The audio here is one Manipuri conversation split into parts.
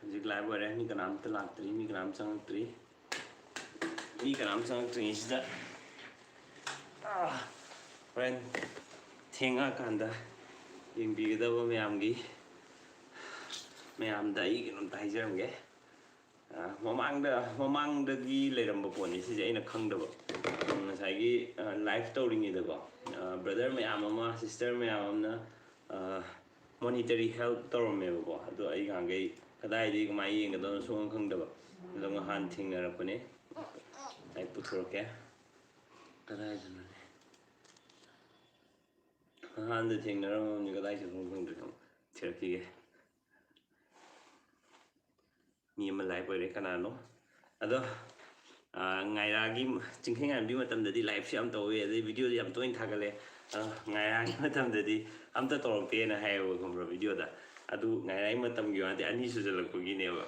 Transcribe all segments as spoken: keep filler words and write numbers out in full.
ꯍꯧꯖꯤꯛ live ꯑꯣꯏꯔꯦ꯫ ꯃꯤ ꯀꯅꯥꯝꯇ ꯂꯥꯛꯇ꯭ꯔꯤ, ꯃꯤ ꯀꯅꯥꯝ ꯆꯪꯉꯛꯇ꯭ꯔꯤ꯫ ꯃꯤ ꯀꯅꯥꯝ ꯆꯪꯉꯛꯇ꯭ꯔꯤꯉꯩꯁꯤꯗ, ꯑꯥ, ꯍꯣꯔꯦꯟ ꯊꯦꯡꯉꯛꯑꯀꯥꯟꯗ ꯌꯦꯡꯕꯤꯒꯗꯕ ꯃꯌꯥꯝꯒꯤ, ꯃꯌꯥꯝꯗ ꯑꯩ ꯀꯩꯅꯣꯝꯇ ꯍꯥꯏꯖꯔꯝꯒꯦ꯫ ꯑꯥ, ꯃꯃꯥꯡꯗ, ꯃꯃꯥꯡꯗꯒꯤ ꯂꯩꯔꯝꯕ ꯄꯣꯠꯅꯤ ꯁꯤꯁꯦ, ꯑꯩꯅ ꯈꯪꯗꯕ꯫ ꯉꯁꯥꯏꯒꯤ, ꯑꯥ, live ꯇꯧꯔꯤꯉꯩꯗꯀꯣ, ꯑꯥ, brother ꯃꯌꯥꯝ ꯑꯃ, sister ꯃꯌꯥꯝ ꯑꯃꯅ, ꯑꯥ, monetary help ꯇꯧꯔꯝꯃꯦꯕꯀꯣ꯫ ꯑꯗꯣ ꯑꯩ ꯉꯍꯥꯟꯈꯩ ꯀꯗꯥꯏꯗꯒꯤ ꯀꯃꯥꯏꯅ ꯌꯦꯡꯒꯗꯕꯅꯣ ꯁꯨꯈꯪ ꯈꯪꯗꯕ꯫ ꯑꯗꯣ ꯉꯍꯥꯟ ꯊꯦꯡꯅꯔꯛꯄꯅꯦ꯫ ꯑꯩ ꯄꯨꯊꯣꯔꯛꯀꯦ꯫ ꯀꯗꯥꯏꯗꯅꯣꯅꯦ? ꯉꯍꯥꯟꯗ ꯊꯦꯡꯅꯔꯝꯃꯕꯅꯤ, ꯀꯗꯥꯏ ꯆꯠꯈ꯭ꯔꯕꯅꯣ ꯈꯪꯗ꯭ꯔꯦ꯫ ꯑꯃꯨꯛ ꯊꯤꯔꯛꯈꯤꯒꯦ꯫ ꯃꯤ ꯑꯃ live ꯑꯣꯏꯔꯦ, ꯀꯅꯥꯅꯣ? ꯑꯗꯣ, ꯑꯥ, ꯉꯥꯏꯔꯥꯒꯤ, ꯆꯤꯡꯈꯩꯉꯥꯟꯕꯤ ꯃꯇꯝꯗꯗꯤ liveꯁꯨ ꯌꯥꯝ ꯇꯧꯋꯦ, ꯑꯗꯩ videoꯁꯨ ꯌꯥꯝ ꯇꯣꯏꯅ ꯊꯥꯒꯠꯂꯦ꯫ ꯑꯗꯣ ꯉꯥꯏꯔꯥꯒꯤ ꯃꯇꯝꯗꯗꯤ ꯑꯝꯇ ꯇꯧꯔꯛꯇꯦꯅ ꯍꯥꯏꯌꯦꯕ, ꯈꯪꯕ꯭ꯔꯥ, videoꯗ꯫ ꯑꯗꯨ ꯉꯥꯏꯔꯥꯒꯤ ꯃꯇꯝꯒꯤ ꯋꯥꯗꯤ ꯑꯅꯤ ꯁꯨꯖꯜꯂꯛꯄꯒꯤꯅꯦꯕ꯫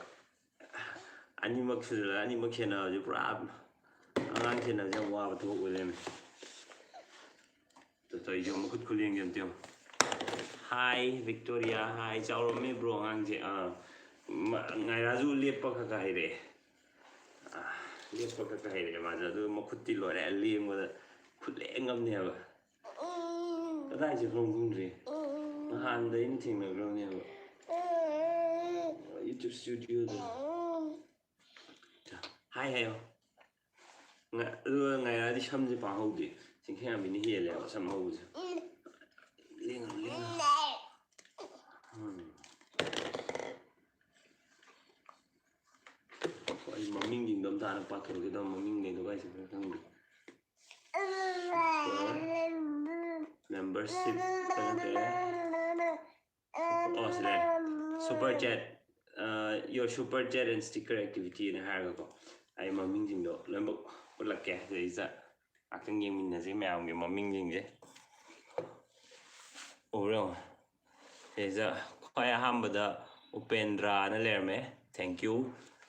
ꯑꯅꯤꯃꯛ ꯁꯨꯖꯜꯂꯛ-, ꯑꯅꯤꯃꯛ ꯁꯦꯟꯅꯕꯁꯦ ꯄꯨꯔꯥ ꯑꯉꯥꯡ ꯁꯦꯟꯅꯕꯁꯦ ꯌꯥꯝ ꯋꯥꯕ ꯊꯕꯛ ꯑꯣꯏ ꯂꯩꯔꯝꯃꯦ꯫ ꯇꯣ, ꯇꯧꯔꯤꯁꯦ ꯌꯦꯡꯉꯣ, ꯃꯈꯨꯠ ꯈꯨꯂꯦꯡꯁꯦ ꯑꯝꯇ ꯌꯦꯡꯉꯣ꯫ Hi, Victoria. Hi, ꯆꯥꯎꯔꯝꯃꯦ bro ꯑꯉꯥꯡꯁꯦ꯫ ꯑꯥ, ꯃ-, ꯉꯥꯏꯔꯥꯁꯨ ꯂꯦꯞꯄ ꯈꯔ ꯈꯔ ꯍꯩꯔꯛꯑꯦ꯫ ꯑꯥ, ꯂꯦꯞꯄ ꯈꯔ ꯈꯔ ꯍꯩꯔꯛꯑꯦ ꯃꯥꯁꯦ꯫ ꯑꯗꯨ ꯃꯈꯨꯠꯇꯤ ꯂꯣꯏꯔꯦ, ꯂꯦꯡꯕꯗ ꯈꯨꯂꯦꯡ ꯑꯃꯅꯦꯕ꯫ ꯀꯗꯥꯏ ꯆꯠꯈ꯭ꯔꯕꯅꯣ ꯈꯪꯗ꯭ꯔꯦ꯫ ꯅꯍꯥꯟꯗ ꯑꯩꯅ ꯊꯦꯡꯅꯈ꯭ꯔꯕꯅꯦꯕ꯫ YouTube studioꯗ꯫ Hi ꯍꯥꯏꯌꯣ꯫ ꯉ-, ꯑꯗꯨꯒ ꯉꯥꯏꯔꯥꯗꯤ ꯁꯝꯁꯦ ꯄꯥꯛ ꯍꯧꯗꯦ꯫ ꯆꯤꯡꯈꯩꯉꯥꯟꯕꯤꯅ ꯍꯦꯜꯂꯦꯕ ꯁꯝ ꯍꯧꯕꯁꯦ꯫ ꯂꯦꯡꯉꯨ, ꯂꯦꯡꯉꯨ꯫ ꯎꯝ꯫ ꯑꯩ ꯃꯃꯤꯡꯁꯤꯡꯗꯣ ꯑꯝꯇ ꯍꯥꯟꯅ ꯄꯥꯊꯣꯛꯀꯦ ꯇꯧꯕ, ꯃꯃꯤꯡꯈꯩꯗꯣ ꯀꯥꯏ ꯆꯠꯈ꯭ꯔꯦ ꯈꯪꯗꯦ꯫ Membership ꯆꯪꯉꯛꯇ꯭ꯔꯦ꯫ ꯑꯣ, ꯁꯤ ꯂꯩꯔꯦ꯫ Super chat, ꯑ, your super chat and sticker activity ꯅ ꯍꯥꯏꯔꯒꯀꯣ, ꯑꯩ ꯃꯃꯤꯡꯁꯤꯡꯗꯣ ꯂꯣꯏꯅꯃꯛ ꯎꯠꯂꯛꯀꯦ꯫ ꯁꯤꯗꯩꯁꯤꯗ ꯉꯥꯛꯇꯪ ꯌꯦꯡꯃꯤꯟꯅꯁꯤ ꯃꯌꯥꯝꯒꯤ ꯃꯃꯤꯡꯁꯤꯡꯁꯦ꯫ ꯎꯕ꯭ꯔꯥ ꯌꯦꯡꯉꯣ꯫ ꯁꯤꯗꯩꯁꯤꯗ ꯈ꯭ꯋꯥꯏ ꯑꯍꯥꯟꯕꯗ ꯎꯄꯦꯟꯗ꯭ꯔꯥꯅ ꯂꯩꯔꯝꯃꯦ, thank you꯫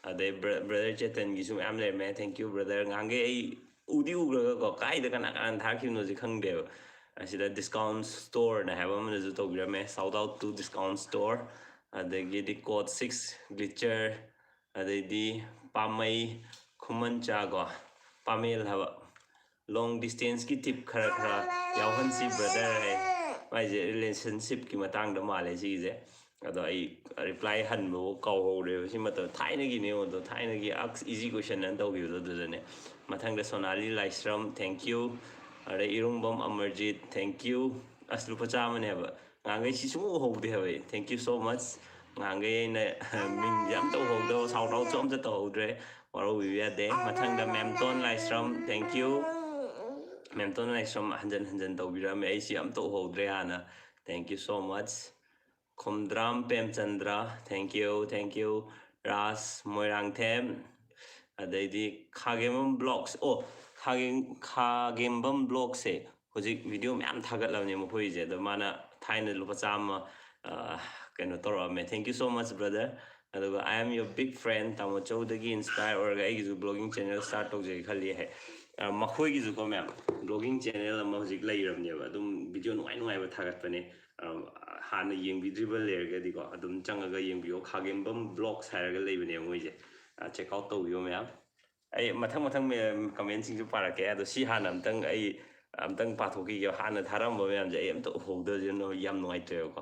ꯑꯗꯩ ꯕ꯭ꯔ-, brother ꯆꯦꯇꯟꯒꯤꯁꯨ ꯃꯌꯥꯝ ꯂꯩꯔꯝꯃꯦ, thank you brother꯫ ꯉꯍꯥꯟꯈꯩ ꯑꯩ ꯎꯗꯤ ꯎꯈ꯭ꯔꯒꯀꯣ, ꯀꯥꯏꯗ ꯀꯅꯥ ꯀꯅꯥꯅ ꯊꯥꯔꯛꯈꯤꯕꯅꯣꯁꯦ ꯈꯪꯗꯦꯕ꯫ ꯑꯁꯤꯗ Discount Store ꯅ ꯍꯥꯏꯕ ꯑꯃꯅꯁꯨ ꯇꯧꯕꯤꯔꯝꯃꯦ, shout out to Discount Store꯫ ꯑꯗꯒꯤꯗꯤ ꯀꯣꯠ ꯁꯤꯛꯁ ꯒ꯭ꯂꯤꯆꯔ, ꯑꯗꯩꯗꯤ ꯄꯥꯃꯩ, ꯈꯨꯃꯟꯆꯥ ꯀꯣ, ꯄꯥꯃꯦꯜ ꯍꯥꯏꯕ꯫ ꯂꯣꯡ ꯗꯤꯁꯇꯦꯟꯁꯀꯤ ꯇꯤꯞ ꯈꯔ ꯈꯔ ꯌꯥꯎꯍꯟꯁꯤ ꯕ꯭ꯔꯗꯔ ꯍꯥꯏ꯫ ꯃꯥꯏꯁꯦ ꯔꯤꯂꯦꯁꯟꯁꯤꯞꯀꯤ ꯃꯇꯥꯡꯗ ꯃꯥꯜꯂꯦ ꯁꯤꯒꯤꯁꯦ꯫ ꯑꯗꯣ ꯑꯩ ꯔꯤꯄ꯭ꯂꯥꯏ ꯍꯟꯕꯕꯨ ꯀꯥꯎꯍꯧꯔꯦꯕ꯫ ꯁꯤ ꯃꯇꯝ ꯊꯥꯏꯅꯒꯤꯅꯦ ꯑꯗꯣ, ꯊꯥꯏꯅꯒꯤ ꯑꯁ ꯏꯖꯤ ꯀꯣꯏꯁꯟ ꯑꯅ ꯇꯧꯈꯤꯕꯗꯣ ꯑꯗꯨꯗꯅꯦ꯫ ꯃꯊꯪꯗ ꯁꯣꯅꯥꯂꯤ ꯂꯥꯏꯁ꯭ꯔꯝ, thank you꯫ ꯑꯗꯩ ꯏꯔꯨꯡꯕꯝ ꯑꯃꯔꯖꯤꯠ, thank you꯫ ꯑꯁ ꯂꯨꯄꯥ ꯆꯥꯝꯃꯅꯦ ꯍꯥꯏꯕ꯫ ꯉꯍꯥꯟꯈꯩ ꯁꯤ ꯁꯨꯡꯎ ꯎꯍꯧꯗꯦ ꯍꯥꯏꯕ ꯑꯩ꯫ Thank you so much꯫ ꯉꯍꯥꯟꯈꯩ ꯑꯩꯅ ꯃꯤꯡꯁꯦ ꯑꯝꯇ ꯎꯍꯧꯗꯕ, ꯁꯥꯎꯠ ꯑꯥꯎꯠꯁꯨ ꯑꯝꯇ ꯇꯧꯍꯧꯗ꯭ꯔꯦ꯫ ꯋꯥꯔꯧꯕꯤꯕ ꯌꯥꯗꯦ꯫ ꯃꯊꯪꯗ ꯃꯦꯝꯇꯣꯟ ꯂꯥꯏꯁ꯭ꯔꯝ, thank you꯫ ꯃꯦꯝꯇꯣꯟ ꯂꯥꯏꯁ꯭ꯔꯝ ꯍꯟꯖꯟ ꯍꯟꯖꯟ ꯇꯧꯕꯤꯔꯝꯃꯦ, ꯑꯩ ꯁꯤ ꯑꯝꯇ ꯎꯍꯧꯗ꯭ꯔꯦ ꯍꯥꯟꯅ꯫ Thank you so much꯫ Khomdram ꯄꯦꯝꯆꯟꯗ꯭ꯔ, thank you, thank you꯫ ꯔꯥꯖ ꯃꯣꯏꯔꯥꯡꯊꯦꯝ, ꯑꯗꯩꯗꯤ ꯈꯥꯒꯦꯝꯕꯝ ꯕ꯭ꯂꯣꯛꯁ꯫ ꯑꯣ, ꯈꯥꯒꯦꯝ-, ꯈꯥꯒꯦꯝꯕꯝ ꯕ꯭ꯂꯣꯛꯁꯦ ꯍꯧꯖꯤꯛ ꯚꯤꯗꯤꯑꯣ ꯃꯌꯥꯝ ꯊꯥꯒꯠꯂꯕꯅꯦ ꯃꯈꯣꯏꯁꯦ꯫ ꯑꯗꯣ ꯃꯥꯅ ꯊꯥꯏꯅ ꯂꯨꯄꯥ ꯆꯥꯝꯃ, ꯑ, ꯀꯩꯅꯣ ꯇꯧꯔꯛꯑꯝꯃꯦ꯫ Thank you so much, brother꯫ ꯑꯗꯨꯒ I am your big fan, ꯇꯥꯃꯣ ꯆꯧꯗꯒꯤ inspire ꯑꯣꯏꯔꯒ ꯑꯩꯒꯤꯁꯨ blogging channel start ꯇꯧꯖꯒꯦ ꯈꯜꯂꯤ ꯍꯥꯏ꯫ ꯑ, ꯃꯈꯣꯏꯒꯤꯁꯨꯀꯣ ꯃꯌꯥꯝ blogging channel ꯑꯃ ꯍꯧꯖꯤꯛ ꯂꯩꯔꯕꯅꯦꯕ꯫ ꯑꯗꯨꯝ ꯚꯤꯗꯤꯑꯣ ꯅꯨꯡꯉꯥꯏ ꯅꯨꯡꯉꯥꯏꯕ ꯊꯥꯒꯠꯄꯅꯦ꯫ ꯑ, ꯍꯥꯟꯅ ꯌꯦꯡꯕꯤꯗ꯭ꯔꯤꯕ ꯂꯩꯔꯒꯗꯤꯀꯣ ꯑꯗꯨꯝ ꯆꯪꯉꯒ ꯌꯦꯡꯕꯤꯌꯣ꯫ ꯈꯥꯒꯦꯝꯕꯝ ꯕ꯭ꯂꯣꯛꯁ ꯍꯥꯏꯔꯒ ꯂꯩꯕꯅꯦꯕ ꯃꯣꯏꯁꯦ꯫ ꯑ, check out ꯇꯧꯕꯤꯌꯣ ꯃꯌꯥꯝ꯫ ꯑꯩ ꯃꯊꯪ ꯃꯊꯪ ꯃꯦ-, ꯀꯃꯦꯟꯁꯤꯡꯁꯨ ꯄꯥꯔꯛꯀꯦ꯫ ꯑꯗꯣ ꯁꯤ ꯍꯥꯟꯅ ꯑꯝꯇꯪ ꯑꯩ ꯑꯝꯇꯪ ꯄꯥꯊꯣꯛꯈꯤꯒꯦ꯫ ꯍꯥꯟꯅ ꯊꯥꯔꯝꯕ ꯃꯌꯥꯝꯁꯦ ꯑꯩ ꯑꯝꯇ ꯎꯍꯧꯗꯕꯁꯦ ꯌꯥꯝ ꯅꯨꯡꯉꯥꯏꯇ꯭ꯔꯦꯕꯀꯣ꯫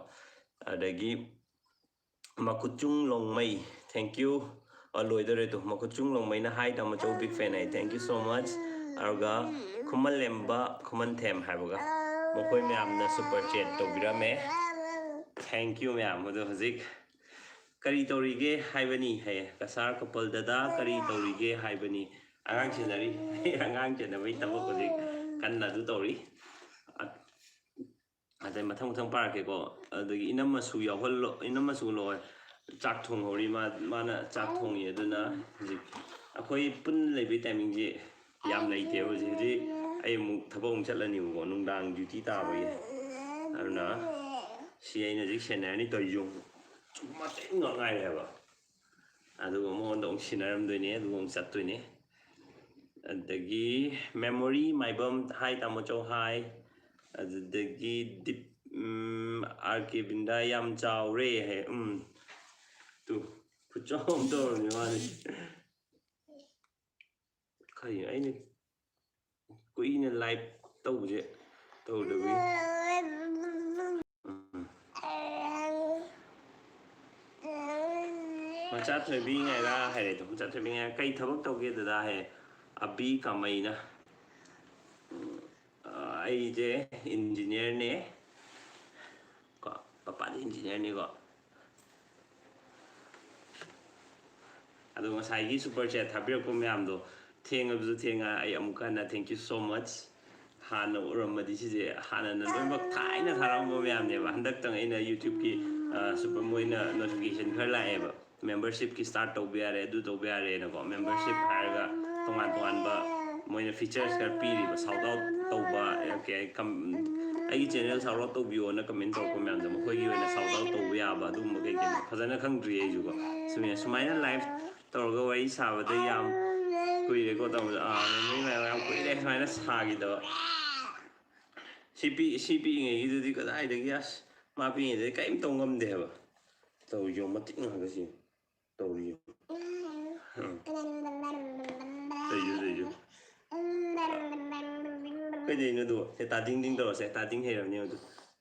ꯑꯗꯒꯤ ꯃꯀꯨꯆꯨꯡ ꯂꯣꯡꯃꯩ, thank you꯫ ꯑ, ꯂꯣꯏꯗꯣꯔꯦ ꯇꯨ꯫ ꯃꯀꯨꯆꯨꯡ ꯂꯣꯡꯃꯩꯅ, "Hi ꯇꯥꯃꯣ ꯆꯧ, big fan" high, thank you so much꯫ ꯑꯗꯨꯒ ꯈꯨꯃꯟꯂꯦꯝꯕ, ꯈꯨꯃꯟꯊꯦꯝ ꯍꯥꯏꯕꯒ ꯃꯈꯣꯏ ꯃꯌꯥꯝꯅ super chat ꯇꯧꯕꯤꯔꯝꯃꯦ꯫ Thank you ꯃꯌꯥꯝ꯫ ꯑꯗꯣ ꯍꯧꯖꯤꯛ "ꯀꯔꯤ ꯇꯧꯔꯤꯒꯦ ꯍꯥꯏꯕꯅꯤ" ꯍꯥꯏꯌꯦ꯫ "ꯀꯁꯥꯔ ꯀꯄꯜ ꯗꯗꯥ ꯀꯔꯤ ꯇꯧꯔꯤꯒꯦ ꯍꯥꯏꯕꯅꯤ"꯫ ꯑꯉꯥꯡ ꯁꯦꯟꯅꯔꯤ꯫ ꯑꯉꯥꯡ ꯁꯦꯟꯅꯕꯒꯤ ꯊꯕꯛ ꯍꯧꯖꯤꯛ ꯀꯟꯅ ꯑꯗꯨ ꯇꯧꯔꯤ꯫ ꯑ-, ꯑꯗꯩ ꯃꯊꯪ ꯃꯊꯪ ꯄꯥꯔꯛꯀꯦꯀꯣ꯫ ꯑꯗꯒꯤ ꯏꯅꯝꯃꯁꯨ ꯌꯥꯎꯍꯜꯂꯣ, ꯏꯅꯝꯃꯁꯨ ꯂꯣꯏ ꯆꯥꯛ ꯊꯣꯡꯍꯧꯔꯤ꯫ ꯃꯥ, ꯃꯥꯅ ꯆꯥꯛ ꯊꯣꯡꯉꯤ꯫ ꯑꯗꯨꯅ ꯍꯧꯖꯤꯛ ꯑꯩꯈꯣꯏ ꯄꯨꯟꯅ ꯂꯩꯕꯒꯤ timingꯁꯦ ꯌꯥꯝ ꯂꯩꯇꯦꯕ ꯍꯧꯖꯤꯛ꯫ ꯍꯧꯖꯤꯛ ꯑꯩ ꯑꯃꯨꯛ ꯊꯕꯛ ꯑꯃꯨꯛ ꯆꯠꯂꯅꯤꯕꯀꯣ, ꯅꯨꯡꯗꯥꯡ duty ꯇꯥꯕꯒꯤ꯫ ꯑꯗꯨꯅ ꯁꯤ ꯑꯩꯅ ꯍꯧꯖꯤꯛ ꯁꯦꯟꯅꯔꯅꯤ ꯇꯧꯔꯤꯁꯦ ꯌꯦꯡꯉꯨ꯫ ꯃꯇꯦꯛ ꯉꯥꯛ ꯉꯥꯏꯔꯦ ꯍꯥꯏꯕ꯫ ꯑꯗꯨꯒ ꯃꯉꯣꯟꯗ ꯑꯃꯨꯛ ꯁꯤꯟꯅꯔꯝꯗꯣꯏꯅꯦ, ꯑꯗꯨꯒ ꯑꯃꯨꯛ ꯆꯠꯇꯣꯏꯅꯦ꯫ ꯑꯗꯒꯤ memory ꯃꯥꯏꯕꯝ, "Hi ꯇꯥꯃꯣ ꯆꯧ", hi꯫ ꯑꯗꯨꯗꯒꯤ ꯗꯤꯞ-, ꯎꯝ, ꯑꯥꯔ ꯀꯦ ꯕꯤꯟꯗꯥ ꯌꯥꯝ ꯆꯥꯎꯔꯦ ꯍꯥꯏ꯫ ꯎꯝ, ꯇꯨ, ꯈꯨꯠꯆꯥꯎ ꯑꯃ ꯇꯧꯔꯕꯅꯤ ꯃꯥꯗꯤ꯫ ꯀꯔꯤꯅꯣ ꯑꯩꯅ ꯀꯨꯏꯅ ꯂꯥꯏꯚ ꯇꯧꯕꯁꯦ ꯇꯧꯗꯕꯒꯤ꯫ ꯎꯝ꯫ ꯃꯆꯥ ꯊꯣꯏꯕꯤ ꯉꯥꯏꯔꯥ ꯍꯥꯏꯔꯦ꯫ ꯑꯗꯣ ꯃꯆꯥ ꯊꯣꯏꯕꯤ ꯉꯥꯏꯔꯥ ꯀꯩ ꯊꯕꯛ ꯇꯧꯒꯦ ꯗꯗꯥ ꯍꯥꯏ꯫ ꯑꯕꯤ ꯀꯥꯃꯩꯅ꯫ ꯎꯝ, ꯑ, ꯑꯩꯁꯦ ꯏꯟꯖꯤꯅꯤꯌꯥꯔꯅꯦ꯫ ꯀꯣ, ꯄꯄꯥꯗꯤ ꯏꯟꯖꯤꯅꯤꯌꯥꯔꯅꯤꯀꯣ꯫ ꯑꯗꯣ ꯉꯁꯥꯏꯒꯤ ꯁꯨꯄꯔ ꯆꯦꯠ ꯊꯥꯕꯤꯔꯛꯄ ꯃꯌꯥꯝꯗꯣ ꯊꯦꯡꯉꯕꯁꯨ ꯊꯦꯡꯉ ꯑꯩ ꯑꯃꯨꯛꯀ ꯍꯟꯅ thank you so much꯫ ꯍꯥꯟꯅ ꯎꯔꯝꯃꯗꯤ ꯁꯤꯁꯦ ꯍꯥꯟꯅꯅ ꯂꯣꯏꯅꯃꯛ ꯊꯥꯏꯅ ꯊꯥꯔꯛꯑꯝꯕ ꯃꯌꯥꯝꯅꯦꯕ꯫ ꯍꯟꯗꯛꯇꯪ ꯑꯩꯅ YouTubeꯀꯤ, ꯑ, ꯁꯨꯄꯔ ꯃꯣꯏꯅ notification ꯈꯔ ꯂꯥꯛꯑꯦꯕ꯫ Membershipꯀꯤ start ꯇꯧꯕ ꯌꯥꯔꯦ, ꯑꯗꯨ ꯇꯧꯕ ꯌꯥꯔꯦꯅꯀꯣ꯫ Membership ꯍꯥꯏꯔꯒ ꯇꯣꯉꯥꯟ ꯇꯣꯉꯥꯟꯕ ꯃꯣꯏꯅ features ꯈꯔ ꯄꯤꯔꯤꯕ, shout out ꯇꯧꯕ, ꯀꯩ ꯍꯥꯏ-, ꯀꯝ-, ꯑꯩꯒꯤ channel shout out ꯇꯧꯕꯤꯌꯣꯅ comment ꯇꯧꯔꯛꯄ ꯃꯌꯥꯝꯗꯣ ꯃꯈꯣꯏꯒꯤ ꯑꯣꯏꯅ shout out ꯇꯧꯕ ꯌꯥꯕ ꯑꯗꯨꯒꯨꯝꯕ ꯀꯩ ꯀꯩꯅꯣ ꯐꯖꯅ ꯈꯪꯗ꯭ꯔꯤ ꯑꯩꯁꯨꯀꯣ꯫ ꯁꯨꯃꯥꯏꯅ, ꯁꯨꯃꯥꯏꯅ live ꯇꯧꯔꯒ ꯋꯥꯔꯤ ꯁꯥꯕꯗ ꯌꯥꯝ ꯀꯨꯏꯔꯦꯀꯣ ꯇꯧꯕꯗ, ꯑꯥ, memory ꯃꯌꯥꯝ ꯌꯥꯝ ꯀꯨꯏꯔꯦ ꯁꯨꯃꯥꯏꯅ ꯁꯥꯈꯤꯗꯕ꯫ ꯁꯤ ꯄꯤ-, ꯁꯤ ꯄꯤꯛꯏꯉꯩꯒꯤꯗꯨꯗꯤ ꯀꯗꯥꯏꯗꯒꯤ, ꯑꯁ, ꯃꯥ ꯄꯤꯛꯏꯉꯩꯗꯗꯤ ꯀꯔꯤꯝ ꯇꯧ ꯉꯝꯗꯦ ꯍꯥꯏꯕ꯫ ꯇꯧꯔꯤꯁꯦ ꯃꯇꯤꯛ ꯉꯥꯛꯇ ꯁꯤ꯫ ꯇꯧꯔꯤꯁꯦ꯫ ꯎꯝ꯫ ꯇꯧꯔꯤꯁꯦ, ꯇꯧꯔꯤꯁꯦ꯫ ꯀꯩꯗꯧꯅꯣ ꯑꯗꯨ? ꯁꯦ, ꯇꯥꯗꯤꯡ ꯗꯤꯡ ꯇꯧꯔꯁꯦ꯫ ꯇꯥꯗꯤꯡ ꯍꯩꯔꯕꯅꯦ ꯑꯗꯨ꯫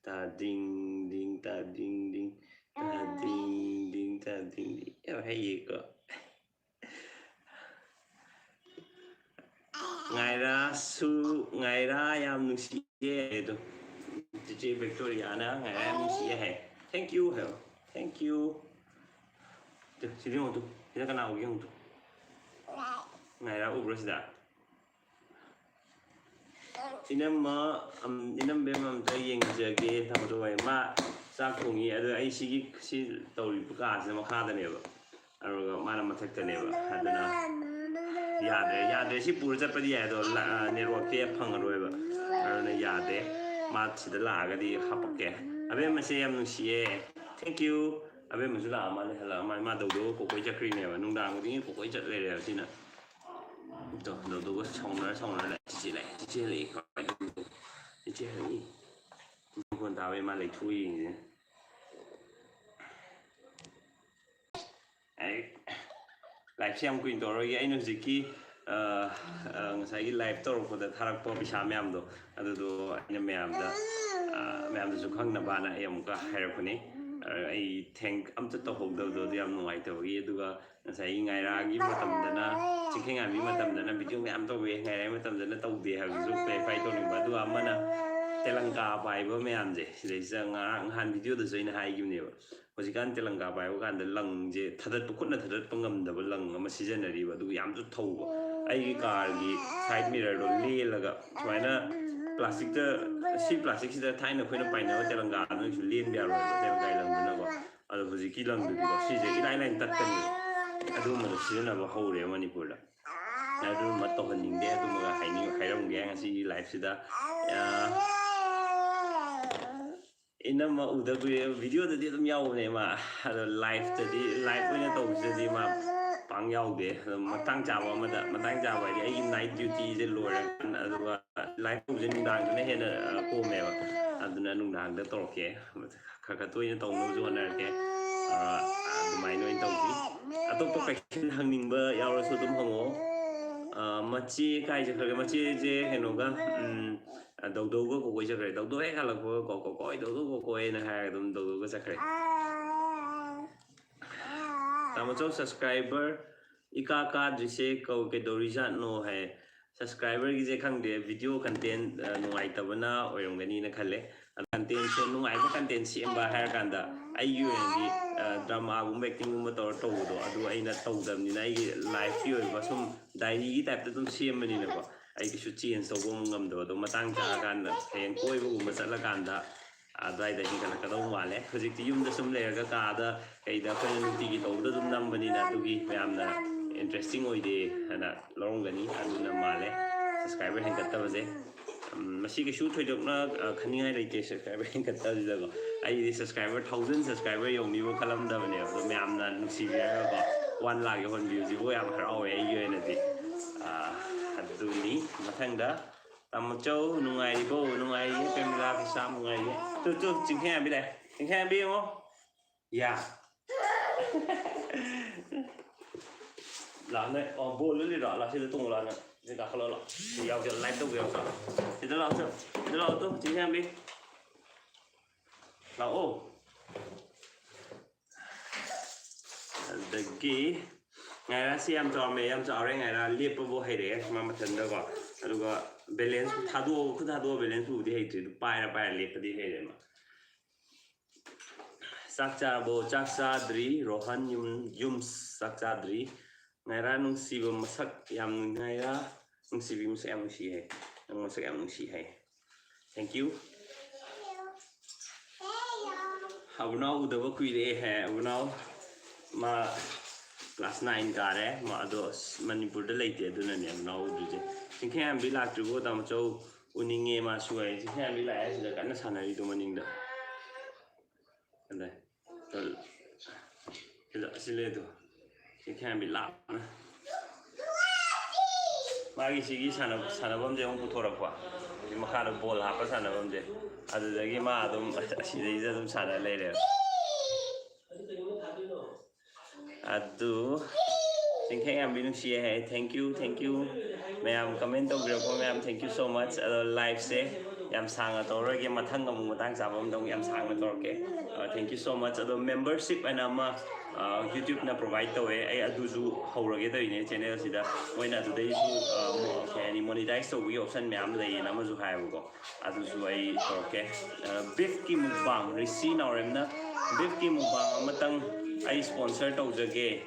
ꯇꯥꯗꯤꯡ ꯗꯤꯡ, ꯇꯥꯗꯤꯡ ꯗꯤꯡ, ꯇꯥꯗꯤꯡ ꯗꯤꯡ, ꯇꯥꯗꯤꯡ ꯗꯤꯡ꯫ ꯌꯥꯝ ꯍꯩꯌꯦꯀꯣ꯫ ꯉꯥꯏꯔꯥꯁꯨ, ꯉꯥꯏꯔꯥ ꯌꯥꯝ ꯅꯨꯡꯁꯤꯌꯦ ꯑꯗꯣ꯫ ꯆꯤꯆꯦ ꯚꯤꯛꯇꯣꯔꯤꯌꯥꯅ ꯉꯥꯏꯔꯥ ꯌꯥꯝ ꯅꯨꯡꯁꯤꯌꯦ ꯍꯥꯏ꯫ Thank you ꯍꯥꯏꯌꯣ꯫ Thank you꯫ ꯇꯨ, ꯁꯤꯗ ꯌꯦꯡꯉꯨ ꯇꯨ꯫ ꯁꯤꯗ ꯀꯅꯥ ꯎꯒꯦ ꯌꯦꯡꯉꯨ ꯇꯨ꯫ ꯉꯥꯏꯔꯥ ꯎꯕ꯭ꯔꯣ ꯁꯤꯗ? ꯏꯅꯝꯃ, ꯑꯝ, ꯏꯅꯝꯕꯦꯝ ꯑꯝꯇ ꯌꯦꯡꯖꯒꯦ ꯊꯝꯃꯣ ꯇꯧ ꯍꯥꯏ꯫ ꯃꯥ ꯆꯥꯛ ꯊꯣꯡꯉꯤ꯫ ꯑꯗꯣ ꯑꯩ ꯁꯤꯒꯤ, ꯁꯤ ꯇꯧꯔꯤꯕ ꯀꯥꯁꯤꯅ ꯃꯈꯥꯗꯅꯦꯕ꯫ ꯑꯗꯨꯒ ꯃꯥꯅ ꯃꯊꯛꯇꯅꯦꯕ꯫ ꯑꯗꯨꯅ ꯌꯥꯗ꯭ꯔꯦ, ꯌꯥꯗ꯭ꯔꯦ꯫ ꯁꯤ ꯄꯨꯔ ꯆꯠꯄꯗꯤ ꯌꯥꯏ, ꯑꯗꯣ ꯂ-, ꯑ, networkꯁꯦ ꯐꯪꯉꯔꯣꯏꯕ꯫ ꯑꯗꯨꯅ ꯌꯥꯗꯦ꯫ ꯃꯥ ꯁꯤꯗ ꯂꯥꯛꯑꯒꯗꯤ ꯍꯥꯄꯛꯀꯦ꯫ ꯑꯕꯦꯝꯃꯁꯦ ꯌꯥꯝ ꯅꯨꯡꯁꯤꯌꯦ꯫ Thank you꯫ ꯑꯕꯦꯝꯃꯁꯨ ꯂꯥꯛꯑ ꯃꯥꯜꯂꯦ, ꯍꯜꯂꯛꯑ ꯃꯥꯜꯂꯦ꯫ ꯃꯥ ꯗꯧꯗꯧꯒ ꯀꯣꯀꯣꯏ ꯆꯠꯈ꯭ꯔꯤꯅꯦꯕ꯫ ꯅꯨꯡꯗꯥꯡ ꯈꯨꯗꯤꯡꯒꯤ ꯀꯣꯀꯣꯏ ꯆꯠ ꯂꯩꯔꯦꯕ ꯁꯤꯅ꯫ ꯗꯧꯗꯧꯒ ꯁꯥꯎꯅꯔ ꯁꯥꯎꯅꯔ ꯂꯥꯛꯑꯦ꯫ ꯆꯤꯆꯦ ꯂꯥꯛꯑꯦ, ꯆꯤꯆꯦ ꯂꯥꯛꯑꯦ꯫ ꯆꯤꯆꯦ ꯂꯥꯛꯑꯦ꯫ ꯐꯣꯟ ꯇꯥꯕꯩ ꯃꯥ ꯂꯩꯊꯣꯛꯑ ꯌꯦꯡꯉꯤꯁꯤꯅꯦ꯫ ꯑꯩ ꯂꯥꯏꯐꯁꯦ ꯌꯥꯝ ꯀꯨꯏꯅ ꯇꯧꯔꯣꯏꯒꯦ꯫ ꯑꯩꯅ ꯍꯧꯖꯤꯛꯀꯤ ꯑ, ꯑ, ꯉꯁꯥꯏꯒꯤ ꯂꯥꯏꯐ ꯇꯧꯔꯛꯄꯗ ꯊꯥꯔꯛꯄ ꯄꯩꯁꯥ ꯃꯌꯥꯝꯗꯣ, ꯑꯗꯨꯗꯣ ꯑꯩꯅ ꯃꯌꯥꯝꯗ ꯑ, ꯃꯌꯥꯝꯗꯁꯨ ꯈꯪꯅꯕꯅ ꯑꯩ ꯑꯃꯨꯛꯀ ꯍꯥꯏꯔꯛꯄꯅꯤ꯫ ꯑ, ꯑꯩ ꯊꯦꯡ ꯑꯝꯇ ꯇꯧꯍꯧꯗꯕꯗꯣ ꯑꯗꯨ ꯌꯥꯝ ꯅꯨꯡꯉꯥꯏꯇꯕꯒꯤ꯫ ꯑꯗꯨꯒ ꯉꯁꯥꯏꯒꯤ ꯉꯥꯏꯔꯥꯒꯤ ꯃꯇꯝꯗꯅ, ꯆꯤꯡꯈꯩꯉꯥꯟꯕꯤ ꯃꯇꯝꯗꯅ ꯚꯤꯗꯤꯑꯣ ꯃꯌꯥꯝ ꯇꯧꯋꯦ, ꯉꯥꯏꯔꯥꯒꯤ ꯃꯇꯝꯗꯅ ꯇꯧꯗꯦ ꯍꯥꯏꯕꯗꯨꯁꯨ ꯀ꯭ꯂꯦꯔꯤꯐꯥꯏ ꯇꯧꯅꯤꯡꯕ꯫ ꯑꯗꯨꯒ ꯑꯃꯅ ꯇꯦꯂꯪꯀꯥ ꯄꯥꯏꯕ ꯃꯌꯥꯝꯁꯦ ꯁꯤꯗꯩꯁꯤꯗ ꯉꯔꯥꯡ ꯅꯍꯥꯟ ꯚꯤꯗꯤꯑꯣꯗꯁꯨ ꯑꯩꯅ ꯍꯥꯏꯈꯤꯕꯅꯦꯕ, ꯍꯧꯖꯤꯛꯀꯥꯟ ꯇꯦꯂꯪꯀꯥ ꯄꯥꯏꯕ ꯀꯥꯟꯗ ꯂꯪꯁꯦ ꯊꯥꯗꯠꯄ, ꯈꯨꯠꯅ ꯊꯥꯗꯠꯄ ꯉꯝꯗꯕ ꯂꯪ ꯑꯃ ꯁꯤꯖꯤꯟꯅꯔꯤꯕ, ꯑꯗꯨꯒ ꯌꯥꯝꯁꯨ ꯊꯧꯕ꯫ ꯑꯩꯒꯤ ꯀꯥꯔꯒꯤ ꯁꯥꯏꯠ ꯃꯤꯔꯔꯗꯣ ꯂꯦꯜꯂꯒ ꯁꯨꯃꯥꯏꯅ ꯄ꯭ꯂꯥꯁꯇꯤꯛꯇ, ꯁꯤ ꯄ꯭ꯂꯥꯁꯇꯤꯛꯁꯤꯗ ꯊꯥꯏꯅ ꯑꯩꯈꯣꯏꯅ ꯄꯥꯏꯅꯕ ꯇꯦꯂꯪꯀꯥꯗꯨꯅꯁꯨ ꯂꯦꯟꯕ ꯌꯥꯔꯣꯏꯕ, ꯇꯦꯂꯪꯀꯥꯒꯤ ꯂꯪꯗꯨꯅꯀꯣ꯫ ꯑꯗꯣ ꯍꯧꯖꯤꯛꯀꯤ ꯂꯪꯗꯨꯗꯤꯀꯣ ꯁꯤꯁꯦ ꯏꯂꯥꯏ ꯂꯥꯏꯅ ꯇꯠꯀꯅꯤ꯫ ꯑꯗꯨꯒꯨꯝꯕꯗꯣ ꯁꯤꯖꯤꯟꯅꯕ ꯍꯧꯔꯦ ꯃꯅꯤꯄꯨꯔꯗ꯫ ꯑꯗꯨꯒꯨꯝꯕ ꯇꯧꯍꯟꯅꯤꯡꯗꯦ, ꯑꯗꯨꯃꯒ ꯍꯥꯏꯅꯤꯡ ꯍꯥꯏꯔꯝꯒꯦ ꯉꯁꯤꯒꯤ ꯂꯥꯏꯐꯁꯤꯗ꯫ ꯑ, ꯏꯅꯝꯃ ꯎꯗ ꯀꯨꯏꯔꯦ꯫ ꯚꯤꯗꯤꯑꯣꯗꯗꯤ ꯑꯗꯨꯝ ꯌꯥꯎꯕꯅꯦ ꯃꯥ, ꯑꯗꯣ ꯂꯥꯏꯐꯇꯗꯤ, ꯂꯥꯏꯐ ꯑꯣꯏꯅ ꯇꯧꯕꯁꯤꯗꯗꯤ ꯃꯥ ꯄꯥꯡ ꯌꯥꯎꯗꯦ꯫ ꯑꯗꯣ ꯃꯇꯥꯡ ꯆꯥꯕ ꯑꯃꯗ, ꯃꯇꯥꯡ ꯆꯥꯕ ꯍꯥꯏꯗꯤ ꯑꯩꯒꯤ ꯅꯥꯏꯠ ꯗ꯭ꯌꯨꯇꯤꯁꯦ ꯂꯣꯏꯔꯀꯥꯟꯗ, ꯑꯗꯨꯒ ꯂꯥꯏꯐ ꯇꯧꯕꯁꯦ ꯅꯨꯡꯗꯥꯡꯗꯅ ꯍꯦꯟꯅ ꯑ, ꯀꯣꯝꯃꯦꯕ꯫ ꯑꯗꯨꯅ ꯅꯨꯡꯗꯥꯡꯗ ꯇꯧꯔꯛꯀꯦ꯫ ꯈꯔ ꯈꯔ ꯇꯣꯏꯅ ꯇꯧꯅꯕꯁꯨ ꯍꯣꯠꯅꯔꯛꯀꯦ꯫ ꯑ, ꯑꯗꯨꯃꯥꯏꯅ ꯑꯣꯏꯅ ꯇꯧꯁꯤ꯫ ꯑꯇꯣꯞꯄ ꯀꯣꯏꯁꯟ ꯍꯪꯅꯤꯡꯕ ꯌꯥꯎꯔꯁꯨ ꯑꯗꯨꯝ ꯍꯪꯉꯛꯑꯣ꯫ ꯑ, ꯃꯆꯦ ꯀꯥꯏ ꯆꯠꯈ꯭ꯔꯒꯦ? ꯃꯆꯦꯁꯦ ꯀꯩꯅꯣꯒ, ꯎꯝ, ꯑ, ꯗꯧꯗꯧꯒ ꯀꯣꯀꯣꯏ ꯆꯠꯈ꯭ꯔꯦ꯫ ꯗꯧꯗꯧ ꯍꯦꯛ ꯍꯜꯂꯛꯄꯒ ꯀꯣ, ꯀꯣꯀꯣꯏ, ꯗꯧꯗꯧ ꯀꯣꯀꯣꯏꯅ ꯍꯥꯏꯔꯒ ꯑꯗꯨꯝ ꯗꯧꯗꯧꯒ ꯆꯠꯈ꯭ꯔꯦ꯫ ꯇꯥꯃꯣꯆꯧ, ꯁꯕꯁꯀ꯭ꯔꯥꯏꯕꯔ ꯏꯀꯥ ꯀꯥꯗ꯭ꯔꯤꯁꯦ ꯀꯧ-, ꯀꯩꯗꯧꯔꯤꯖꯥꯠꯅꯣ ꯍꯥꯏ꯫ ꯁꯕꯁꯀ꯭ꯔꯥꯏꯕꯔꯒꯤꯁꯦ ꯈꯪꯗꯦ, ꯚꯤꯗꯤꯑꯣ ꯀꯟꯇꯦꯟ, ꯑ, ꯅꯨꯡꯉꯥꯏꯇꯕꯅ ꯑꯣꯏꯔꯝꯒꯅꯤꯅ ꯈꯜꯂꯦ꯫ ꯑꯗꯣ ꯀꯟꯇꯦꯟꯁꯦ, ꯅꯨꯡꯉꯥꯏꯕ ꯀꯟꯇꯦꯟ ꯁꯦꯝꯕ ꯍꯥꯏꯔꯀꯥꯟꯗ ꯑꯩꯒꯤ ꯑꯣꯏꯅꯗꯤ, ꯑ, ꯗ꯭ꯔꯃꯥꯒꯨꯝꯕ, ꯑꯦꯛꯇꯤꯡꯒꯨꯝꯕ ꯇꯧꯔ ꯇꯧꯕꯗꯣ, ꯑꯗꯨ ꯑꯩꯅ ꯇꯧꯗꯕꯅꯤꯅ ꯑꯩꯒꯤ ꯂꯥꯏꯐꯀꯤ ꯑꯣꯏꯕ ꯁꯨꯝ ꯗꯥꯏꯔꯤꯒꯤ ꯇꯥꯏꯞꯇ ꯑꯗꯨꯝ ꯁꯦꯝꯕꯅꯤꯅꯀꯣ, ꯑꯩ ꯀꯩꯁꯨ ꯆꯦꯟꯖ ꯇꯧꯕ ꯑꯃꯨꯛ ꯉꯝꯗꯕ꯫ ꯑꯗꯣ ꯃꯇꯥꯡ ꯆꯥꯔꯀꯥꯟꯗ ꯍꯌꯦꯡ ꯀꯣꯏꯕꯒꯨꯝꯕ ꯆꯠꯂꯀꯥꯟꯗ ꯑꯗꯨꯋꯥꯏꯗ ꯍꯦꯟꯒꯠꯂꯛꯀꯗꯧꯕ ꯃꯥꯜꯂꯦ꯫ ꯍꯧꯖꯤꯛꯇꯤ ꯌꯨꯝꯗ ꯁꯨꯝ ꯂꯩꯔꯒ ꯀꯥꯗ ꯀꯩꯗ ꯑꯩꯈꯣꯏꯅ ꯅꯨꯡꯇꯤꯒꯤ ꯇꯧꯕꯗ ꯑꯗꯨꯝ ꯅꯝꯕꯅꯤꯅ ꯑꯗꯨꯒꯤ ꯃꯌꯥꯝꯅ ꯏꯟꯇꯔꯦꯁꯇꯤꯡ ꯑꯣꯏꯗꯦ ꯍꯥꯏꯅ ꯂꯧꯔꯝꯒꯅꯤ꯫ ꯑꯗꯨꯅ ꯃꯥꯜꯂꯦ ꯁꯕꯁꯀ꯭ꯔꯥꯏꯕꯔ ꯍꯦꯟꯒꯠꯇꯕꯁꯦ꯫ ꯎꯝ, ꯃꯁꯤ ꯀꯩꯁꯨ ꯊꯣꯏꯗꯣꯛꯅ, ꯑ, ꯈꯟꯅꯤꯡꯉꯥꯏ ꯂꯩꯇꯦ ꯁꯕꯁꯀ꯭ꯔꯥꯏꯕꯔ ꯍꯦꯟꯒꯠꯇꯕꯁꯤꯗꯀꯣ꯫ ꯑꯩꯗꯤ ꯁꯕꯁꯀ꯭ꯔꯥꯏꯕꯔ ꯊꯥꯎꯖꯟ ꯁꯕꯁꯀ꯭ꯔꯥꯏꯕꯔ ꯌꯧꯅꯤꯕ ꯈꯜꯂꯝꯗꯕꯅꯦꯕ꯫ ꯑꯗꯣ ꯃꯌꯥꯝꯅ ꯅꯨꯡꯁꯤꯕꯤꯔꯒꯀꯣ ꯋꯥꯟ ꯂꯥꯛ ꯌꯧꯍꯟꯕꯤꯕꯁꯤꯕꯨ ꯌꯥꯝ ꯍꯔꯥꯎꯋꯦ ꯑꯩꯒꯤ ꯑꯣꯏꯅꯗꯤ꯫ ꯑ, ꯑꯗꯨꯅꯤ꯫ ꯃꯊꯪꯗ ꯇꯥꯃꯣꯆꯧ ꯅꯨꯡꯉꯥꯏꯔꯤꯕꯣ? ꯅꯨꯡꯉꯥꯏꯔꯤꯌꯦ꯫ ꯄ꯭ꯔꯦꯃꯤꯂꯥ ꯀꯩꯁꯥꯝ ꯅꯨꯡꯉꯥꯏꯔꯤꯌꯦ꯫ ꯇꯨ ꯇꯨ ꯆꯤꯡꯈꯩꯉꯥꯟꯕꯤ ꯂꯥꯛꯑꯦ꯫ ꯆꯤꯡꯈꯩꯉꯥꯟꯕꯤ ꯌꯦꯡꯉꯣ꯫ ꯌꯥ꯫ ꯂꯥꯛꯑꯣ ꯅꯣꯏ꯫ ꯑꯣ, ꯕꯣꯜ ꯂꯨꯂꯤꯔꯣ? ꯂꯥꯛꯑꯣ ꯁꯤꯗ ꯇꯣꯡꯉꯨ ꯂꯥꯛꯑꯣ ꯅꯪ꯫ ꯁꯤꯗ ꯀꯥꯈꯠꯂꯛꯑꯣ ꯂꯥꯛꯑꯣ꯫ ꯁꯤ ꯌꯥꯎꯁꯦ, live ꯇꯧꯕ ꯌꯥꯎꯁꯦ꯫ ꯁꯤꯗ ꯂꯥꯛꯑꯣ ꯁꯦ꯫ ꯁꯤꯗ ꯂꯥꯛꯑꯣ ꯇꯨ ꯆꯤꯡꯈꯩꯉꯥꯟꯕꯤ꯫ ꯂꯥꯛꯑꯣ꯫ ꯑꯗꯒꯤ ꯉꯥꯏꯔꯥꯁꯤ ꯌꯥꯝ ꯆꯥꯎꯔꯝꯃꯦ, ꯌꯥꯝ ꯆꯥꯎꯔꯦ꯫ ꯉꯥꯏꯔꯥ ꯂꯦꯞꯄꯕꯨ ꯍꯩꯔꯛꯑꯦ ꯃꯥ ꯃꯊꯟꯇꯀꯣ꯫ ꯑꯗꯨꯒ balance ꯊꯥꯗꯣꯛꯑꯒ, ꯈꯨꯠ ꯊꯥꯗꯣꯛꯑꯒ balance ꯄꯨꯕꯗꯤ ꯍꯩꯇ꯭ꯔꯤ, ꯑꯗꯨ ꯄꯥꯏꯔ ꯄꯥꯏꯔ ꯂꯦꯞꯄꯗꯤ ꯍꯩꯔꯦ ꯃꯥ꯫ ꯆꯥꯛ ꯆꯥꯔꯕꯣ? ꯆꯥꯛ ꯆꯥꯗ꯭ꯔꯤ꯫ ꯔꯣꯍꯟ ꯌꯨꯝ, ꯌꯨꯝꯁ ꯆꯥꯛ ꯆꯥꯗ꯭ꯔꯤ꯫ ꯉꯥꯏꯔꯥ ꯅꯨꯡꯁꯤꯕ ꯃꯁꯛ ꯌꯥꯝ, ꯉꯥꯏꯔꯥ ꯅꯨꯡꯁꯤꯕꯤ ꯃꯁꯛ ꯌꯥꯝ ꯅꯨꯡꯁꯤ ꯍꯥꯏ꯫ ꯅꯪ ꯃꯁꯛ ꯌꯥꯝ ꯅꯨꯡꯁꯤ ꯍꯥꯏ꯫ Thank you꯫ ꯑꯕꯨꯅꯥꯎ ꯎꯗꯕ ꯀꯨꯏꯔꯦ ꯍꯥꯏ꯫ ꯑꯕꯨꯅꯥꯎ ꯃꯥ class nine ꯀꯥꯔꯦ꯫ ꯃꯥ ꯑꯗꯣ ꯑꯁ ꯃꯅꯤꯄꯨꯔꯗ ꯂꯩꯇꯦ, ꯑꯗꯨꯅꯅꯦ ꯑꯕꯨꯅꯥꯎ ꯎꯗ꯭ꯔꯤꯁꯦ꯫ ꯆꯤꯡꯈꯩꯉꯥꯟꯕꯤ ꯂꯥꯛꯇ꯭ꯔꯤꯕꯣ ꯇꯥꯃꯣꯆꯧ? ꯎꯅꯤꯡꯉꯦ ꯃꯥꯁꯨ ꯍꯥꯏ꯫ ꯆꯤꯡꯈꯩꯉꯥꯟꯕꯤ ꯂꯥꯛꯑꯦ ꯁꯤꯗ ꯀꯟꯅ ꯁꯥꯟꯅꯔꯤꯗꯣ ꯃꯅꯤꯡꯗ꯫ ꯑꯗ ꯁꯤꯗ ꯑꯁꯤ ꯂꯩ ꯑꯗꯣ꯫ ꯆꯤꯡꯈꯩꯉꯥꯟꯕꯤ ꯂꯥꯞꯅ꯫ ꯃꯥꯒꯤ ꯁꯤꯒꯤ ꯁꯥꯟꯅ-, ꯁꯥꯟꯅꯐꯝꯁꯦ ꯑꯃꯨꯛ ꯄꯨꯊꯣꯔꯛꯄ꯫ ꯁꯤ ꯃꯈꯥꯗ ꯕꯣꯜ ꯍꯥꯞꯄ ꯁꯥꯟꯅꯐꯝꯁꯦ꯫ ꯑꯗꯨꯗꯒꯤ ꯃꯥ ꯑꯗꯨꯝ ꯑꯁꯤꯗꯩꯗ ꯑꯗꯨꯝ ꯁꯥꯟꯅ ꯂꯩꯔꯦꯕ꯫ ꯑꯗꯨ ꯆꯤꯡꯈꯩꯉꯥꯟꯕꯤ ꯅꯨꯡꯁꯤꯌꯦ ꯍꯥꯏ꯫ Thank you, thank you꯫ ꯃꯌꯥꯝ comment ꯇꯧꯕꯤꯔꯛꯄ ꯃꯌꯥꯝ, thank you so much꯫ ꯑꯗꯣ liveꯁꯦ ꯌꯥꯝ ꯁꯥꯡꯅ ꯇꯧꯔꯔꯣꯏꯒꯦ, ꯃꯊꯪ ꯑꯃꯨꯛ ꯃꯇꯥꯡ ꯆꯥꯕ ꯑꯃꯗ ꯑꯃꯨꯛ ꯌꯥꯝ ꯁꯥꯡꯅ ꯇꯧꯔꯛꯀꯦ꯫ ꯑ, thank you so much꯫ ꯑꯗꯣ membership ꯍꯥꯏꯅ ꯑꯃ, ꯑ, YouTubeꯅ provide ꯇꯧꯋꯦ, ꯑꯩ ꯑꯗꯨꯁꯨ ꯍꯧꯔꯒꯦ ꯇꯧꯔꯤꯅꯦ channelꯁꯤꯗ꯫ ꯃꯣꯏꯅ ꯑꯗꯨꯗꯩꯁꯨ, ꯑ, ꯃꯣ-, ꯀꯩ ꯍꯥꯏꯅꯤ, monetize ꯇꯧꯕꯒꯤ option ꯃꯌꯥꯝ ꯂꯩꯌꯦꯅ ꯑꯃꯁꯨ ꯍꯥꯏꯌꯦꯕꯀꯣ꯫ ꯑꯗꯨꯁꯨ ꯑꯩ ꯇꯧꯔꯛꯀꯦ꯫ ꯑ, beefꯀꯤ mukbang, ꯔꯤꯁꯤ ꯅꯥꯎꯔꯦꯝꯅ beefꯀꯤ mukbang ꯑꯃꯇꯪ ꯑꯩ sponsor ꯇꯧꯖꯒꯦ꯫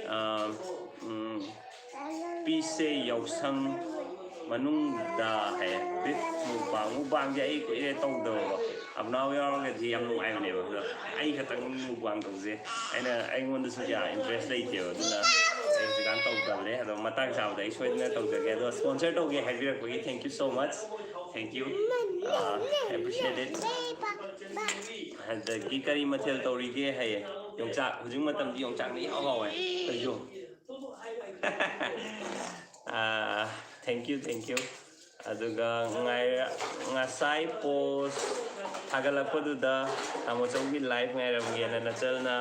ꯑ, ꯎꯝ, ꯄꯤꯁꯦ ꯌꯥꯎꯁꯪ ꯃꯅꯨꯡꯗ ꯍꯥꯏꯌꯦ꯫ Beef mukbang, mukbangꯁꯦ ꯑꯩ ꯀꯨꯏꯔꯦ ꯇꯧꯗꯕꯀꯣ꯫ ꯑꯕꯨꯅꯥꯎ ꯌꯥꯎꯔꯒꯗꯤ ꯌꯥꯝ ꯅꯨꯡꯉꯥꯏꯕꯅꯦꯕ꯫ ꯑꯗꯣ ꯑꯩ ꯈꯛꯇꯪ mukbang ꯇꯧꯁꯦ꯫ ꯑꯩꯅ, ꯑꯩꯉꯣꯟꯗꯁꯨ ꯀꯌꯥ interest ꯂꯩꯇꯦꯕ꯫ ꯑꯗꯨꯅ ꯑꯩ ꯍꯧꯖꯤꯛꯀꯥꯟ ꯇꯧꯗꯕꯅꯦ꯫ ꯑꯗꯣ ꯃꯇꯥꯡ ꯆꯥꯕꯗ ꯑꯩ ꯁꯣꯏꯗꯅ ꯇꯧꯖꯒꯦ꯫ ꯑꯗꯣ sponsor ꯇꯧꯒꯦ ꯍꯥꯏꯕꯤꯔꯛꯄꯒꯤ thank you so much꯫ Thank you꯫ ꯑ, appreciate it꯫ ꯑꯗꯒꯤ ꯀꯔꯤ ꯃꯊꯦꯜ ꯇꯧꯔꯤꯒꯦ ꯍꯥꯏꯌꯦ꯫ ꯌꯣꯡꯆꯥꯛ, ꯍꯧꯖꯤꯛ ꯃꯇꯝꯗꯤ ꯌꯣꯡꯆꯥꯛꯅ ꯏꯍꯥꯎ ꯍꯥꯎꯋꯦ꯫ ꯑꯩꯁꯨ꯫ ꯑ, thank you, thank you꯫ ꯑꯗꯨꯒ ꯉꯥꯏꯔ ꯉꯁꯥꯏ ꯄꯣꯁ ꯊꯥꯒꯠꯂꯛꯄꯗꯨꯗ ꯇꯥꯃꯣ ꯆꯧꯒꯤ ꯂꯥꯏꯐ ꯉꯥꯏꯔꯝꯒꯦꯅ ꯅꯆꯜꯅ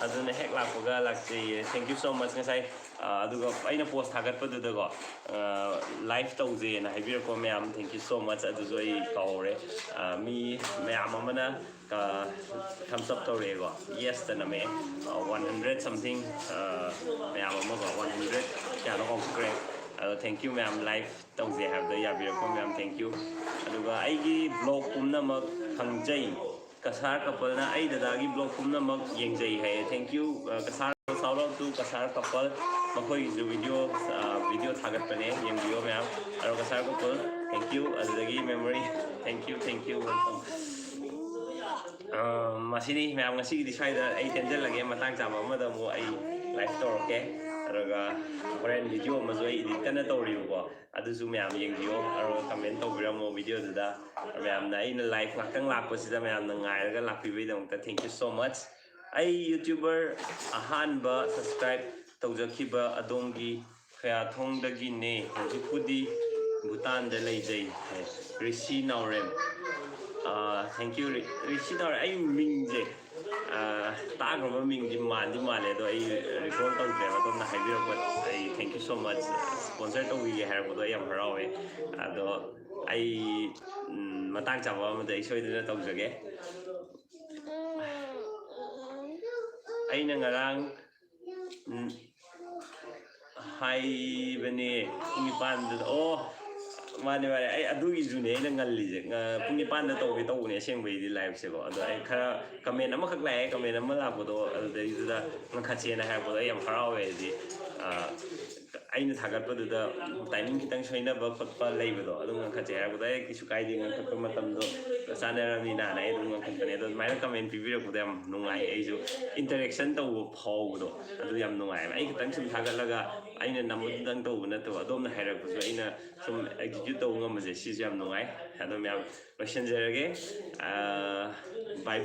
ꯑꯗꯨꯅ ꯍꯦꯛ ꯂꯥꯛꯄꯒ ꯂꯥꯛꯆꯩꯌꯦ꯫ Thank you so much꯫ ꯉꯁꯥꯏ ꯑ, ꯑꯗꯨꯒ ꯑꯩꯅ ꯄꯣꯁ ꯊꯥꯒꯠꯄꯗꯨꯗꯀꯣ, ꯂꯥꯏꯐ ꯇꯧꯖꯦꯅ ꯍꯥꯏꯕꯤꯔꯛꯄ ꯃꯌꯥꯝ, thank you so much꯫ ꯑꯗꯨꯁꯨ ꯑꯩ ꯀꯥꯎꯍꯧꯔꯦ꯫ ꯑ, ꯃꯤ ꯃꯌꯥꯝ ꯑꯃꯅ ꯊꯝꯁ ꯑꯞ ꯇꯧꯔꯛꯑꯦꯀꯣ, ꯌꯦꯁꯇ ꯅꯝꯃꯛꯑꯦ꯫ ꯋꯥꯟ ꯍꯟꯗ꯭ꯔꯦꯠ ꯁꯝꯊꯤꯡ ꯃꯌꯥꯝ ꯑꯃꯀꯣ, ꯋꯥꯟ ꯍꯟꯗ꯭ꯔꯦꯠ ꯀꯌꯥꯅꯣ ꯀꯥꯎꯊꯣꯛꯈ꯭ꯔꯦ꯫ ꯑꯗꯣ thank you ꯃꯌꯥꯝ, ꯂꯥꯏꯐ ꯇꯧꯖꯦ ꯍꯥꯏꯕꯗ ꯌꯥꯕꯤꯔꯛꯄ ꯃꯌꯥꯝ, thank you꯫ ꯑꯗꯨꯒ ꯑꯩꯒꯤ ꯕ꯭ꯂꯣꯒ ꯄꯨꯝꯅꯃꯛ ꯈꯪꯖꯩ, ꯀꯁꯥꯔ ꯀꯄꯜꯅ ꯑꯩ ꯗꯗꯥꯒꯤ ꯕ꯭ꯂꯣꯒ ꯄꯨꯝꯅꯃꯛ ꯌꯦꯡꯖꯩ ꯍꯥꯏꯌꯦ꯫ Thank you꯫ ꯑ, Cachar, shout out to Cachar couple. ꯃꯈꯣꯏꯒꯤꯁꯨ ꯚꯤꯗꯤꯑꯣ, ꯑ, ꯚꯤꯗꯤꯑꯣ ꯊꯥꯒꯠꯄꯅꯦ, ꯌꯦꯡꯕꯤꯌꯣ ꯃꯌꯥꯝ꯫ ꯑꯗꯣ ꯀꯁꯥꯔ ꯀꯄꯜ, thank you꯫ ꯑꯗꯨꯗꯒꯤ memory, thank you, thank you, welcome꯫ ꯑ, ꯃꯁꯤꯅꯤ ꯃꯌꯥꯝ, ꯉꯁꯤꯒꯤꯗꯤ ꯁ꯭ꯋꯥꯏꯗ ꯑꯩ ꯇꯦꯟꯖꯜꯂꯒꯦ꯫ ꯃꯇꯥꯡ ꯆꯥꯕ ꯑꯃꯗ ꯑꯃꯨꯛ ꯑꯩ ꯂꯥꯏꯐ ꯇꯧꯔꯛꯀꯦ꯫ ꯑꯗꯨꯒ ꯍꯣꯔꯦꯟ ꯚꯤꯗꯤꯑꯣ ꯑꯃꯁꯨ ꯑꯩ ꯏꯗꯤꯠ ꯀꯟꯅ ꯇꯧꯔꯤꯕꯀꯣ, ꯑꯗꯨꯁꯨ ꯃꯌꯥꯝ ꯌꯦꯡꯕꯤꯌꯣ꯫ ꯑꯗꯨꯒ ꯀꯃꯦꯟ ꯇꯧꯕꯤꯔꯝꯃꯣ ꯚꯤꯗꯤꯑꯣꯗꯨꯗ꯫ ꯃꯌꯥꯝꯅ ꯑꯩꯅ ꯂꯥꯏꯐ ꯉꯥꯛꯇꯪ ꯂꯥꯛꯄꯁꯤꯗ ꯃꯌꯥꯝꯅ ꯉꯥꯏꯔꯒ ꯂꯥꯛꯄꯤꯕꯒꯤꯗꯃꯛꯇ thank you so much꯫ ꯑꯩ ꯌꯨꯇ꯭ꯌꯨꯕꯔ ꯑꯍꯥꯟꯕ ꯁꯕꯁꯀ꯭ꯔꯥꯏꯕ ꯇꯧꯖꯈꯤꯕ ꯑꯗꯣꯝꯒꯤ ꯈꯌꯥꯊꯣꯡꯗꯒꯤꯅꯦ꯫ ꯍꯧꯖꯤꯛꯄꯨꯗꯤ ꯚꯨꯇꯥꯟꯗ ꯂꯩꯖꯩ꯫ ꯔꯤꯁꯤ ꯅꯥꯎꯔꯦꯝ꯫ ꯑꯥ, thank you, ꯔꯤ-, ꯔꯤꯁꯤ ꯅꯥꯎꯔꯦꯝ꯫ ꯑꯩ ꯃꯤꯡꯁꯦ, ꯑꯥ, ꯇꯥꯈ꯭ꯔꯕ ꯃꯤꯡꯗꯤ ꯃꯥꯟꯗꯤ ꯃꯥꯜꯂꯦ, ꯑꯗꯣ ꯑꯩ ꯔꯤꯀꯣꯜ ꯇꯧꯗ꯭ꯔꯦꯕ꯫ ꯑꯗꯣꯝꯅ ꯍꯥꯏꯕꯤꯔꯛꯄ, ꯑꯩ thank you so much꯫ Sponsor ꯇꯧꯕꯤꯒꯦ ꯍꯥꯏꯔꯛꯄꯗꯣ ꯑꯩ ꯌꯥꯝ ꯍꯔꯥꯎꯋꯦ꯫ ꯑꯗꯣ ꯑꯩ, ꯎꯝ, ꯃꯇꯥꯡ ꯆꯥꯕ ꯑꯃꯗ ꯑꯩ ꯁꯣꯏꯗꯅ ꯇꯧꯖꯒꯦ꯫ ꯑꯩꯅ ꯉꯔꯥꯡ, ꯎꯝ, ꯍꯥꯏꯕꯅꯦ ꯄꯨꯡ ꯅꯤꯄꯥꯟꯗ꯫ ꯑꯣ, ꯃꯥꯅꯦ, ꯃꯥꯅꯦ, ꯑꯩ ꯑꯗꯨꯒꯤꯁꯨꯅꯦ ꯑꯩꯅ ꯉꯜꯂꯤꯁꯦ꯫ ꯉ-, ꯄꯨꯡ ꯅꯤꯄꯥꯟꯗ ꯇꯧꯒꯦ ꯇꯧꯕꯅꯦ ꯑꯁꯦꯡꯕꯩꯗꯤ ꯂꯥꯏꯐꯁꯦꯀꯣ, ꯑꯗꯣ ꯑꯩ ꯈꯔ ꯀꯃꯦꯟ ꯑꯃꯈꯛ ꯂꯥꯛꯑꯦ, ꯀꯃꯦꯟ ꯑꯃ ꯂꯥꯛꯄꯗꯣ ꯑꯗꯨꯗꯩꯗꯨꯗ ꯉꯟꯈꯠꯁꯦꯅ ꯍꯥꯏꯔꯛꯄꯗꯣ ꯑꯩ ꯌꯥꯝ ꯍꯔꯥꯎꯋꯦ꯫ ꯍꯥꯏꯗꯤ, ꯑ, ꯑꯩꯅ ꯊꯥꯒꯠꯄꯗꯨꯗ ꯇꯥꯏꯃꯤꯡ ꯈꯤꯇꯪ ꯁꯣꯏꯅꯕ ꯈꯣꯠꯄ ꯂꯩꯕꯗꯣ, ꯑꯗꯨꯝ ꯉꯟꯈꯠꯁꯦ ꯍꯥꯏꯔꯛꯄꯗꯣ ꯑꯩ ꯀꯩꯁꯨ ꯀꯥꯏꯗꯦ, ꯉꯟꯈꯠꯄ ꯃꯇꯝꯗꯣ ꯆꯥꯟꯅꯔꯕꯅꯤꯅ ꯑꯩ ꯑꯗꯨꯝ ꯉꯟꯈꯠꯄꯅꯦ꯫ ꯑꯗꯣ ꯑꯗꯨꯃꯥꯏꯅ ꯀꯃꯦꯟ ꯄꯤꯕꯤꯔꯛꯄꯗꯣ ꯌꯥꯝ ꯅꯨꯡꯉꯥꯏ, ꯑꯩꯁꯨ ꯏꯟꯇꯔꯦꯛꯁꯟ ꯇꯧꯕ ꯐꯥꯎꯕꯗꯣ ꯑꯗꯨ ꯌꯥꯝ ꯅꯨꯡꯉꯥꯏꯕ꯫ ꯑꯩ ꯈꯤꯇꯪ ꯁꯨꯝ ꯊꯥꯒꯠꯂꯒ ꯑꯩꯅ ꯅꯝꯕꯗꯨꯗꯪ ꯇꯧꯕ ꯅꯠꯇꯕ, ꯑꯗꯣꯝꯅ ꯍꯥꯏꯔꯛꯄꯁꯨ ꯑꯩꯅ ꯁꯨꯝ ꯑꯦꯛꯖꯤꯀ꯭ꯌꯨꯠ ꯇꯧꯕ ꯉꯝꯕꯁꯦ ꯁꯤꯁꯨ ꯌꯥꯝ ꯅꯨꯡꯉꯥꯏ꯫ ꯑꯗꯣ ꯃꯌꯥꯝ ꯂꯣꯏꯁꯤꯟꯖꯔꯒꯦ꯫ ꯑꯥ, bye bye꯫